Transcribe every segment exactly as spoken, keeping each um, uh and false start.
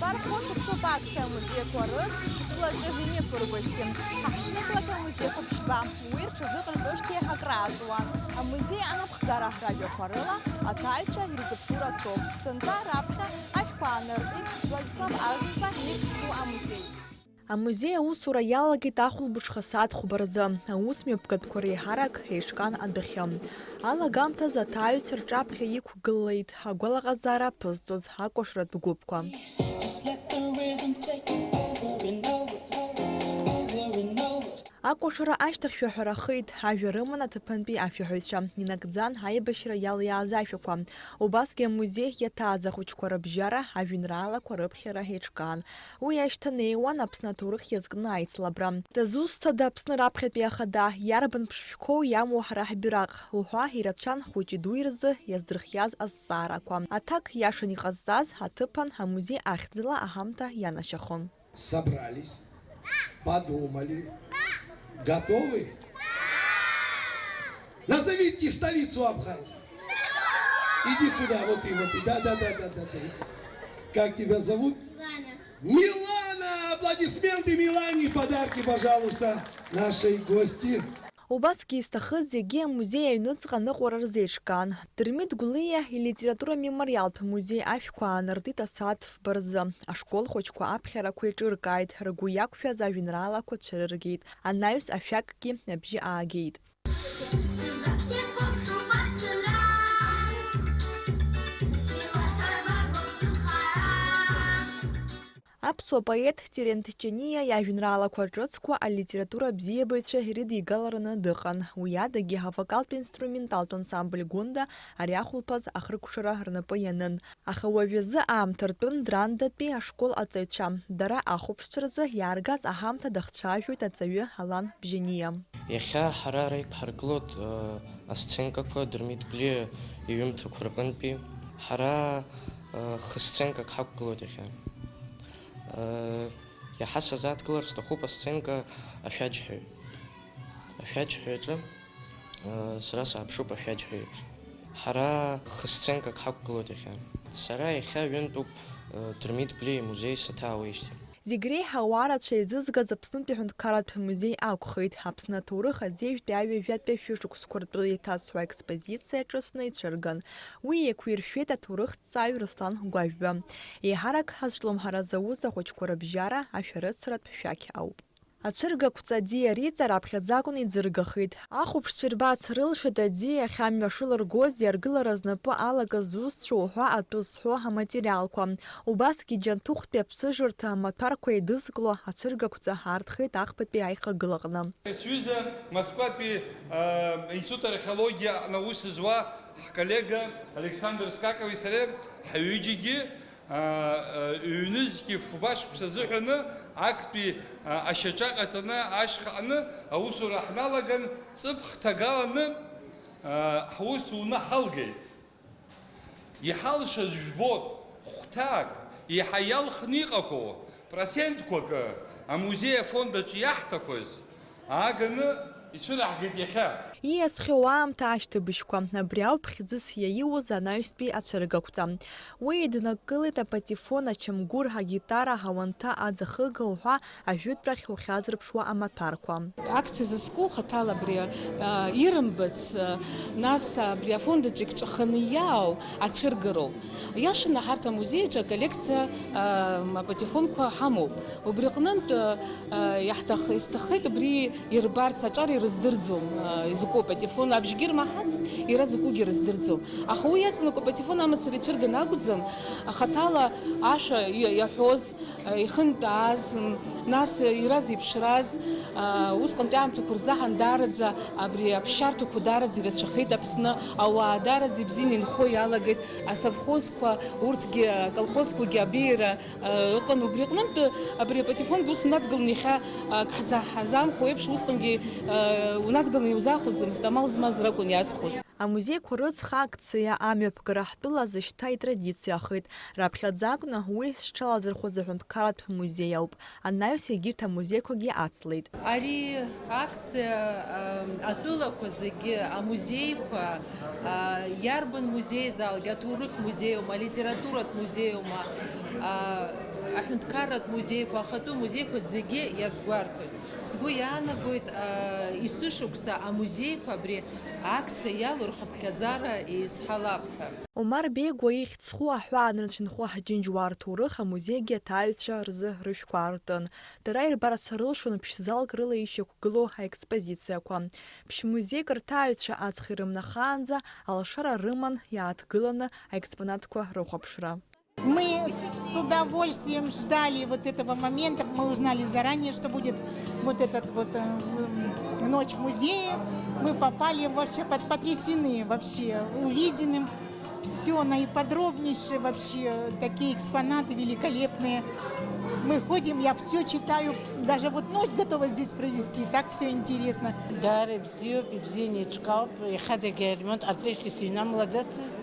Ԥархо шықәсоуп акциа амузеиқәа рыцхә тәылаҿы инықәыргәышьҭи. Ҳаҳҭнықалақь амузеиқәа ԥшьба, уи рҽазыҟарҵошьҭеи акрааҵуан. Амузеи анапхгара ражәақәа рыла аҭаҩцәа ирзыԥшу рацәоуп. Сынтәа раԥхьа ашәқәа ааныркит Владислав Азнба ихьӡ зху амузеи. Амузеи аусура иалагеит ахәылбыҽха сааҭ хәба рзы, аусмҩаԥгатәқәа реиҳарак еиҿкаан адәахьы. Алагамҭазы аҭаҩцәа рҿаԥхьа иқәгылеит агәалаҟазаара ԥызҵоз акәашаратә гәыԥқәа. Just let the rhythm take you over and over, over and over. Акәашара ашьҭахь шәаҳәарахеит, ажәа рыман аҭыԥантәи ашәаҳәаҩцәа, инагӡан аибашьра иалиааз ашәақәа. Убасгьы амузеи иаҭааз ахәыҷқәа рыбжьара ажәеинраалақәа рыԥхьара еиҿкаан. Уи ашьҭанеиуан Аԥсны аҭоурых иазкны аицлабра. Дызусҭада Аԥсны раԥхьатәи ахада, иарбан ԥшшәқәоу иамоу ҳара ҳбираҟ? Уҳәа ирацәан хәыҷи дуи рзы иаздырхиаз азҵаарақәа. Аҭак иашан иҟазҵаз аҭыԥан амузеи ахьӡала аҳамҭа ианашьахон. Собрались, подумали. Готовы? Назовите столицу Абхазии. Иди сюда, вот ты, вот ты. Да, да, да, да, да, да. Как тебя зовут? Милана. Милана! Аплодисменты Милане, подарки, пожалуйста, нашей гости. Убасгьы изҭахыз зегьы амузеи аҩныҵҟа аныҟәара рзеиҿкаан. Дырмит Гәлиа илитература мемориалтә музеи ашәқәа аанартит асааҭ фба рзы. Ашкол хәыҷқәа аԥхьарақәа еиҿыркааит, ргәы иақәшәаз ажәеинраалақәа цәырыргеит, анаҩс ашәақьгьы абжьы аагеит. Аԥсуа поет Терент Ҷаниа иажәеинраалақәа ҿыцқәа алитература абзиабаҩцәа ирыдигалараны дыҟан. Уи адагьы авокалтә-инструменталтә ансамбль Гәында ари ахәылԥаз ахыркәшара рнапы ианын. Аха уажәазы аамҭа ртәын Драндатәи ашкол аҵаҩцәа. Дара ахәаԥшцәа рзы иааргаз аҳамҭа дахцәажәоит аҵаҩы Алан Бжьаниа. Иахьа ҳара ара иқәҳаргылоит, э, асценкақәа Дырмит Гәлиа иҩымҭақәа рҟынтәи. Ҳара, э, хы-сценкак ҳақәгылоит иахьа. Э, иаҳа сазааҭгылар сҭахуп асценка ашәаџьҳәаҩ. Ашәаџьҳәаҩ аҿы, э, сара сааԥшуп ашәаџьҳәаҩ еиԥш. Ҳара хы-сценкак ҳақәгылоит иахьа. Сара иахьа ҩынтәуп, э, Дырмит Гәлиа имузеи саҭаауеижьҭеи. Зегь реиҳа ауаа рацәа еизызгаз Аԥснытәи аҳәынҭқарратә музеи акәхеит. Аԥсны аҭоурых азеижәтәи ҩажәатәи шәышықәсқәа ртәы еиҭазҳәо аекспозициа ҿыцны ицәырган. Уи еиқәиршәеит аҭоурыхҭҵааҩ Руслан Гәажәба. Еиҳарак азҿлымҳара зауз ахәыҷқәа рыбжьара ашәарыцаратә шәақь ауп. Ацәыргақәҵа аӡиа риҵа раԥхьаӡа акәны иӡыргахеит. Ахәаԥшцәа ирбарц рылшеит аӡиа ахьамҩа шылыргози аргылара знапы алакыз зусҭцәоу ҳәа атәы зҳәо аматериалқәа. Убасгьы Џьанҭыхәтәи аԥсыжырҭа амаҭәарқәа еидызкыло ацәыргақәҵа аарҭхеит ахԥатәи аихагылаҟны. Сҩыза Москватәи, э, институт археологиа аҟны аус зуа ҳколлега Александр Скакови сареи ҳаҩыџьагьы, а, а, ҩнызқьи фба шықәса азыҳәаны актәи, а, ашьаҿа ҟаҵаны, ашьха аҟны аусура ҳналаган, ҵыԥх ҭагаланы, а, ҳусуны ҳалгеит. Иҳалшаз жәбоит, хәҭак, еиҳа иалхны иҟақәоу, процентқәакы амузеи афонд аҿы иаҳҭақәаз ааганы ицәыраҳгеит иахьа. Ииасхьоу аамҭа ашьҭыбжьқәа, абри ауп хьӡыс иаиуз анаҩстәи ацәыргақәҵа. Уи еиднакылеит апатефон, ачамгәыр, агитара, ауанҭа, аӡахыга уҳәа ажәытәрахь ухьазырԥшуа амаҭәарқәа. Акциа зызку хаҭала абри, а, ирымбац, а, нас абри афонд аҿы икҿаханы иаау ацәыргароуп. Иашаны ҳарҭ амузеи аҿы аколлекциа, а, апатефонқәа ҳамоуп. Убри аҟнынтә, а, а, иаҳҭах-, исҭаххеит убри ирбарц, аҿар ирыздырӡом, а, изакәу апатефон абжьгьы ирмаҳац, иара закәугьы ирыздырӡом. Аха уи иаҵанакуа апатефон амацара ицәырган акәӡам, хаҭала ашәа иа-, иаҳәоз, ихынтәааз, м, нас иара зеиԥшраз, а, усҟантәи аамҭақәа рзаҳан даараӡа абри аԥсшьарҭақәа даараӡа ирацәахеит Аԥсны, ауаа даараӡа ибзианы инхо иалагеит, асовхозқәа, урҭгьы, аколхозқәагьы абеиара, а, ыҟан, убри аҟнынтә абри апатефонгьы ус унадгыланы иахьа, а, ак ҳза-, ҳзаамхо еиԥш, усҟангьы, а, унадгыланы иузаахәаӡомызт, амал змаз ракәын иазхәоз. Амузеиқәа рыцха акциа амҩаԥгара ҳтәылазы шьҭа итрадициахеит. Раԥхьаӡа акәны уи зҽалазырхәыз аҳәынҭқарратә музеи ауп. Анаҩс егьырҭ амузеиқәагьы ацлеит. Ари акциа, а, атәылақәа зегьы, амузеиқәа, а, иарбан музеизаалак, аҭоурых музеиума, алитературатә музеиума, а, Аҳәынҭқарратә музеиқәа, ахатәы музеиқәа зегьы иазгәарҭоит. Сгәы иаанагоит, а, есышықәса амузеиқәа абри акциа иалоу рхыԥхьаӡара еизҳалап ҳәа. Омар Бегәа ихьӡ зху аҳәаанырцә инхо ҳџьынџьуаа рҭоурых амузеигьы аҭааҩцәа рзы рышәқәа аартын. Дара ирбарц рылшон ԥшь-залк рыла ишьақәгылоу аекспозициақәа. Ԥшь-музеик рҭааҩцәа аҵх ирымнахаанӡа алшара рыман иааҭгыланы аекспонатқәа рыхәаԥшра. Мы с удовольствием ждали вот этого момента. Мы узнали заранее, что будет вот этот вот, э, м, ночь в музее. Мы попали вообще под-, потрясены вообще увиденным. Все наиподробнейшее вообще, такие экспонаты великолепные. Мы ходим, я все читаю, даже вот ночь готова здесь провести, так все интересно. Даара ибзиоуп, ибзианы еиҿкаауп, иахьадагьы аремонт ҟарҵеижьҭеи сыҩнамлаӡацызт,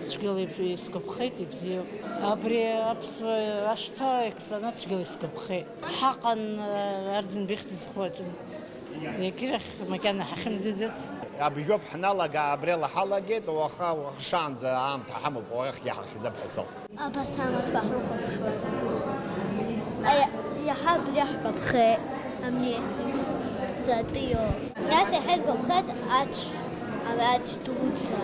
цәгьала исгәаԥхеит, ибзиоуп. Абри аԥсуа ашҭа аекспонат цәгьала исгәаԥхеит. Ҳаҟан, арӡынба ихьӡ зху аҿы. Егьирахь макьана ҳахьымӡаӡац. Абжьоуп ҳналага, абри ала ҳалагеит, уаха, уаха шаанӡа аамҭа ҳамоуп, уахь иаҳахьӡап ҳәа соуп. Абарҭ амаҭәа ҳрыхәаԥшуан. Аиа-, иаҳа абри ҳгәаԥхеит, амни, ҵатәио. Нас иаҳа игәаԥхеит ацә, ацә дуӡӡа.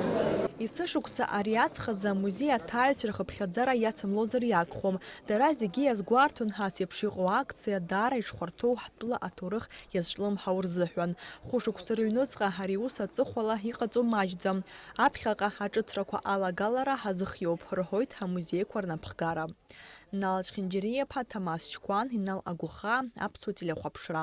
Есышықәса ари аҵхазы амузеи аҭааҩцәа рхыԥхьаӡара иацымлозар иагхом. Дара зегьы иазгәарҭон ас еиԥш иҟоу акциа даара иҽхәарҭоу ҳтәыла аҭоурых иазҿлымҳау рзыҳәан. Хәышықәса рыҩнуҵҟа ари ус аҵыхәала иҟаҵо маҷӡам. Аԥхьаҟа аҿыцрақәа алагалара ҳазыхиоуп, рҳәоит амузеиқәа рнапхгара. Нал Чхинџьариа-иԥа, Ҭамаз Чкәан, Инал Агәхаа, Аԥсуа телехәаԥшра.